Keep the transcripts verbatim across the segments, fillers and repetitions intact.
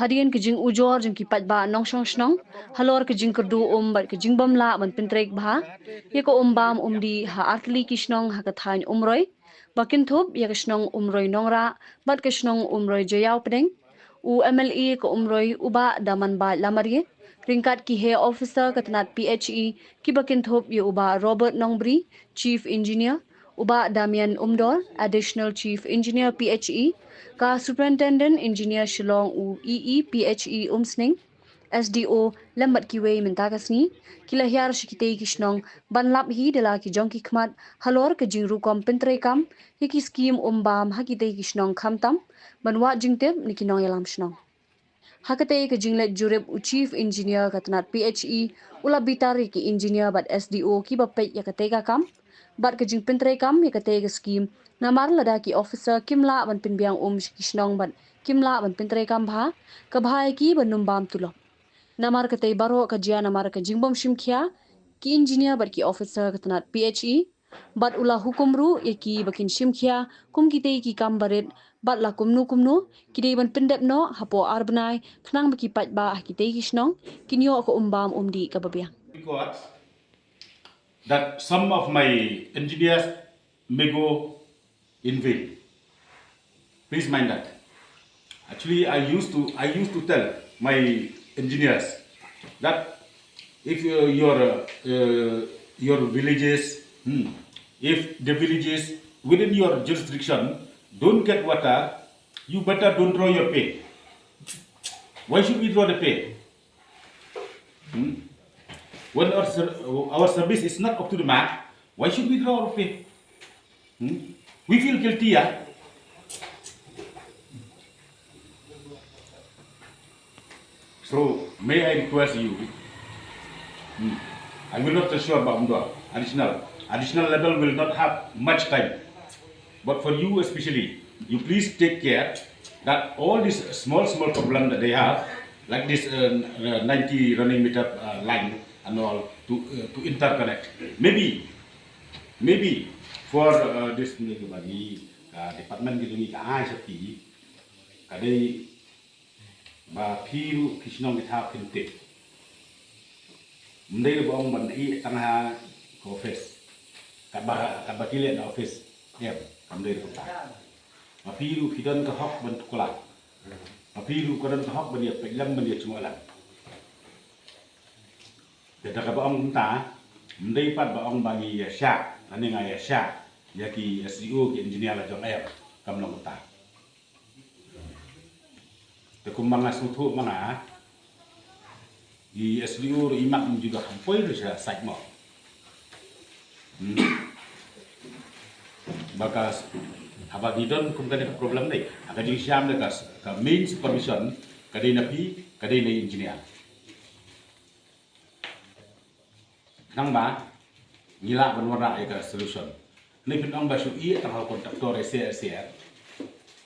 Hadien ka jingujor jong ki paidbah nongshong shnong halor ka jingkyrduh um bad ka jingbym lah ban pyntrei bha ïa ka um bam um dih ha artylli ki shnong ha ka thaiñ Umroi, ba kynthup ïa ka shnong Umroi Nongrah bad ka shnong Umroi Jaïaw Pdeng, u M L A ka Umroi u Bah Damanbait Lamaria, ryngkat ki heh officer ka tnat P H E kiba kynthup ïa u Bah Robert Nongbri, Chief Engineer, u Bah Damian Umdor, Additional Chief Engineer P H E, ka Superintendent Engineer Shillong u E E P H E Umsning, S D O lem bad kiwei mynta ka sngi ki la hiar sha kitei ki shnong ban lap hi da la ki jong ki khmat halor ka jingrukom pyntreikam ïa ki skim um bam ha kitei ki shnong, khamtam ban wad jingtip na ki nongïalam shnong. Ha katei ka jingleit jurip, u Chief Engineer ka tnat P H E u la bitar ïa ki engineer bad S D O kiba peit ïa katei ka kam bad ka jingpyntreikam ïa katei ka skim, namar lada ki officer kim lah ban pynbiang um sha ki shnong bad kim lah ban pyntreikam bha, ka bha ïa ki ban ym bam tulop. Namar katei baroh ka jia namar ka jingbym shim khia ki engineer bad ki officer ka tnat P H E, bad u la hukum ruh ïa ki ba kin shim khia kum kitei ki kam barit, bad la kumno kumno ki dei ban pyndep noh hapoh ar bnai khnang ba ki paidbah ha kitei ki shnong kin ïoh ka um bam um dih kaba biang. Records that some of my engineers may go in vain. Please mind that. Actually, I used to I used to tell my engineers that if uh, your uh, your villages, hmm, if the villages within your jurisdiction don't get water, you better don't draw your pay. Why should we draw the pay? Hmm? When our, ser- our service is not up to the mark, why should we draw our pay? Hmm? We feel guilty, yeah? So, may I request you, hmm, I will not assure about the additional. Additional level will not have much time. But for you especially, you please take care that all these small, small problem that they have, like this uh, uh, ninety running meter uh, line and all, to, uh, to interconnect. Maybe, maybe for uh, this ni ka bani, uh, department gitu ni ka ai safety, ka dei ba phi ruh ki shnong ki thaw phin tip. Ym dei ba ong ban ïeh tang ha ka office. Katba katba ki leh na office. Em, kam dei ruh kumta. Ba phi ruh ki don ka hok ban tuklar. Ba phi ruh ka don ka hok ban ïa peit lem ban ïa jngoh lem. Te da kaba ong kumta, ym dei pat ba ong ba ngi ïa shah, lane nga ïa shah ïa ki S D O ki engineer la jong, em, kam long kumta. Te kumba nga sngewthuh ma nga, i S D O ruh i mat ym ju da kham poi ruh sha site mo. Hmm. Ba ka s- haba ngi don kum kane ka problem dei, ha ka jingshiam da ka s- ka main supervision ka dei na phi, ka dei na i engineer. Khnang ba ngi lah ban wanrah ïa ka solution. Ngi pynong ba shu ïeh tang ha u contractor ïa seh ïa seh.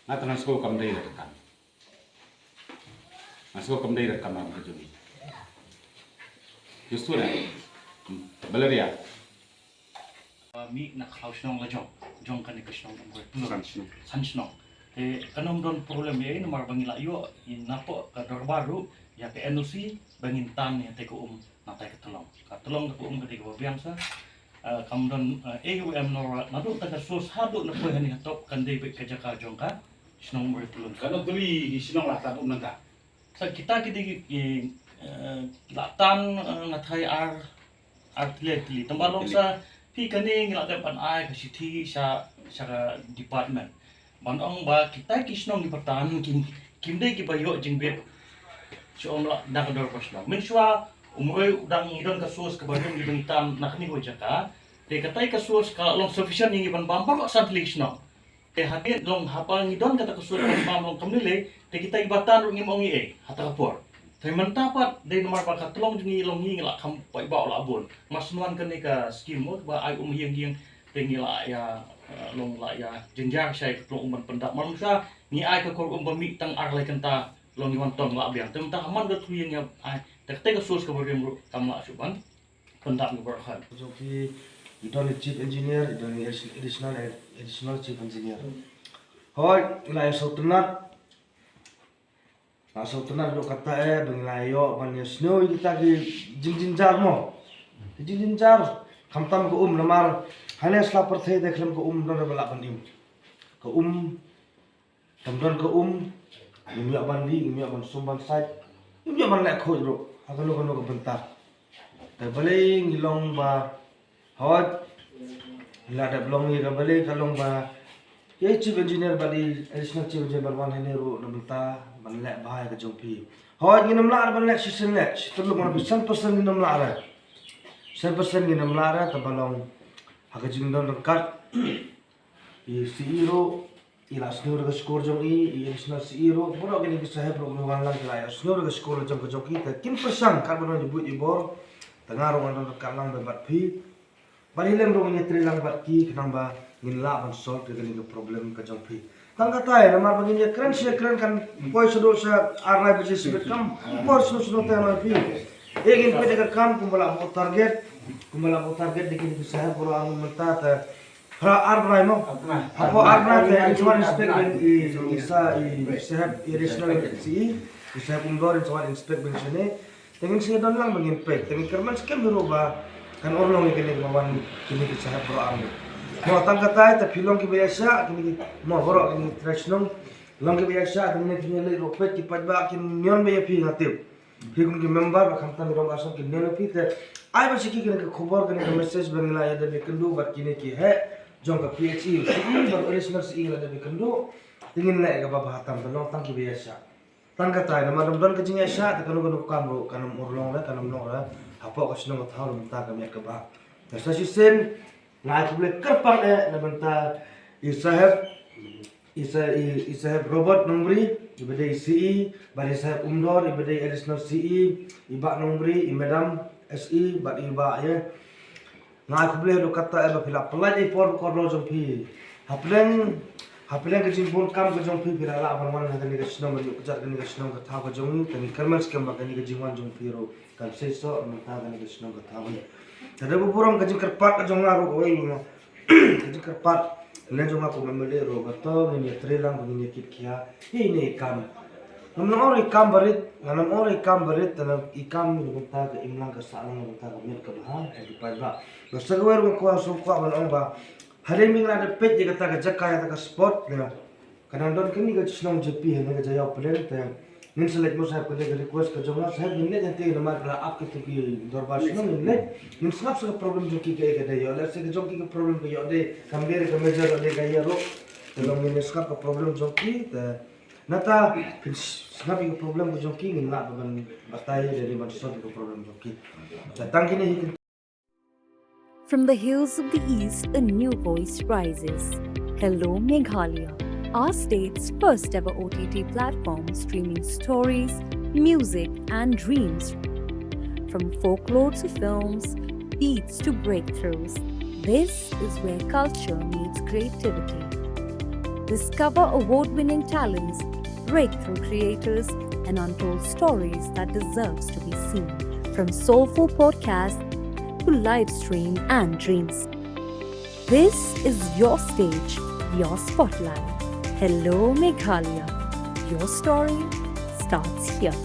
Nga tang sngewkam dei la ka kam. Nga sngewkam dei la ka kam ha ka jong ngi. Just tu na. Valeria. Mih na khlaw shnong la jong jong kane ka shnong Umroi Pulun. San shnong. San shnong. Te kan ym don problem ïa i namar ba ngi la ïoh i napoh ka dorbar ruh ïa ka N O C ba ngin tan ïa te ka um na tai ka tlong. Ka tlong ka um ka dei kaba biang sa. Kam don ei u em nor naduh ta ka source haduh na poi hani hatop kan dei beit ka jaka jong ka shnong Umroi Pulun. Ka nongtylli i shnong la tan um nangta. Sa kita ki dei ki la tan na thai ar ar tylli tylli. Tang ba long sa phi kane ngi la dep ban ai ka shithi sha sha ka department ban ong ba kita ki shnong ki ba tan kim kim dei ki ba ïoh jingbit sha um la da ka dor ba shnong. Mynshuwa Umroi u dang ngi don ka source ka ba rim ngi ba ngi tan na kane ka jaka. Te katai ka source ka long sufficient ngi ban bam baroh san tylli ki shnong. Te hadien long haba ngi don kata ka sur ka bam long kam lei lei, te kita ki ba tan ruh ngim ong ei ei ha ta ka por. Te mynta pat dei namar ba ka tlong jong ngi long ngi ngi la kham paidbah la bun. Nga sngewthuh kane ka skim mo ba ai um hiang hiang te ngi la ïa long la ïa jynjar shai ka tlong um ban pyndap. Mar mynta ngi ai ka kor um ba mih tang ar lai kynta long ngi wan tong la biang. Te mynta ha man ka thui ngi ai te ka sur ka ba rim ruh kam la shu ban. Pyndap ngi baroh. Jong ki, i don i Chief Engineer, i don i Additional, Additional Chief Engineer. Hoi, ngi la ïa sngewtynnat. La sngewtynnat ruh kata eh, ba ngi la ïoh ban ïa sngewthuh ïa kita ki jingjynjar mo. Ki jingjynjar, khamtam ka um namar, hane sla pyrthei te khlem ka um don ba lah ban im. Ka um, tam don ka um, ngim ïoh ban lih, ngim ïoh ban sum ban sait, ngim ïoh ban leh khuid ruh, ha kano kano ka bynta. Te balei ngi long ba, hoi, la dep long ngi ka balei ka long ba, ïa chief engineer ba dei additional chief engineer ba wan hangne ruh na bynta, ban leh bha ïa ka jong phi. Hoi, ngin ym lah ban leh shisien leh, shi tyllup ngan phi san percent ngin ym lah re. San percent ngin ym lah re, te ba long, ha ka jingdon ryngkat. I C E ruh, i la sngewthuh da ka score jong i, i additional C E ruh, baroh kine ki saheb ruh, ruh wan lang ki la ïa sngewthuh da ka score jong ka jong ki, te kin pyrshang, kat ba don i buit i bor, te nga ruh ngan don ryngkat lang bad phi. Bad hi lem ruh ngin ïa trei lang bad ki, khnang ba, ngin lah ban solve ïa kane ka problem ka jong phi. Tang katai, namar ba ngin ïa kren shi kren kan, poi shaduh sha ar lai baje shibit kam, por shu shu te ma phi. E ngin poi da ka kam, kumba la buh target, kumba la buh target, da kine ki saheb baroh ar mynta te, Phra ar bnai mo. Ar bnai. Hapoh ar bnai te in sa wan inspect biang i, i sa i saheb i additional C E, i saheb Umdor in sa wan inspect biang shane. Te ngin sa ïa don lang ba ngin peit. Te ngin kyrmen skhem hi ruh ba kan urlong ïa kine kiba wan kine ki saheb baroh ar bnai. Mo tang katai te phi long kiba ïaishah kine ki mo baroh kine ki trai shnong. Long kiba ïaishah te ngin ïa leit ruh peit ki paidbah kin nion ba ïa phi nga tip. Phi kum ki member ba khamtam i rong ka song ki nion ïa phi te ai ba shi ki kane ka khubor kane ka message ba ngi la ïa dep ïakynduh bad kine ki heh jong ka P H E, C E bad additional C E la dep ïakynduh. Te ngin leh kaba bha tam te long tang kiba ïaishah. Tang katai namar dang don ka jingïaishah te kano kano ka kam ruh kan ym urlong re kan ym long re hapoh ka shnong ka thaw na bynta ka miat ka ba. Te sa shisien Nga ai khublei kyrpang eh na bynta i saheb, i sa-, i, i saheb Robert Nongbri, iba dei C E, bad i saheb Umdor, iba dei additional C E, i bah Nongbri, i madam S E, bad i bah ïa. Nga ai khublei ruh kata eh ba phi la pynlait i por kordor jong phi. Hapdeng, hapdeng ka jingbun kam ka jong phi phi la lah ban wan ha kane ka shnong ban ïuh kjat kane ka shnong ka thaw ka jong ngi, te ngi kyrmen skhem ba kane ka jingwan jong phi ruh kan seisoh mynta kane ka shnong ka thaw. Te da ba burom ka jingkyrpad ka jong nga ruh kawei ruh. Ka jingkyrpad lane jong nga kum M L A ruh ba to ngin ïa trei lang ba ngin ïa kit khia ïa ine i kam. Ngam ong ruh i kam barit, ngam ong ruh i kam barit, te i kam na bynta ka imlang ka sahlang na bynta ka miat ka bha ka ki paidbah. Ba sa kawei ruh nga kwah sngewkwah ban ong ba hadien ba ngi la dep peit ïa kata ka jaka ïa kata ka spot ne Ka dang don kane ka shnong J P hangne ka Jaiaw Plain te ngin sa leit mo saheb, kane ka request ka jong nga saheb, ngin leit hangtei namar ka la ap kito ki dorbar shnong, ngin leit ngin sngap sa ka problem jong ki kaei ka dei ïoh, lehse ka jong ki ka problem ka ïoh dei kam dei ka major ïoh dei ka ïa ruh. Te long ngin sngap ka problem jong ki te nata phin sngap ïa ka problem ka jong ki ngin lah ban batai dei ban solve ka problem jong ki. Te tang kine hi. From the hills of the East, a new voice rises. Hello Meghalaya, our state's first ever O T T platform streaming stories, music, and dreams. From folklore to films, beats to breakthroughs, this is where culture meets creativity. Discover award winning talents, breakthrough creators, and untold stories that deserves to be seen. From soulful podcasts to live stream and dreams. This is your stage, your spotlight. Hello Meghalaya. Your story starts here.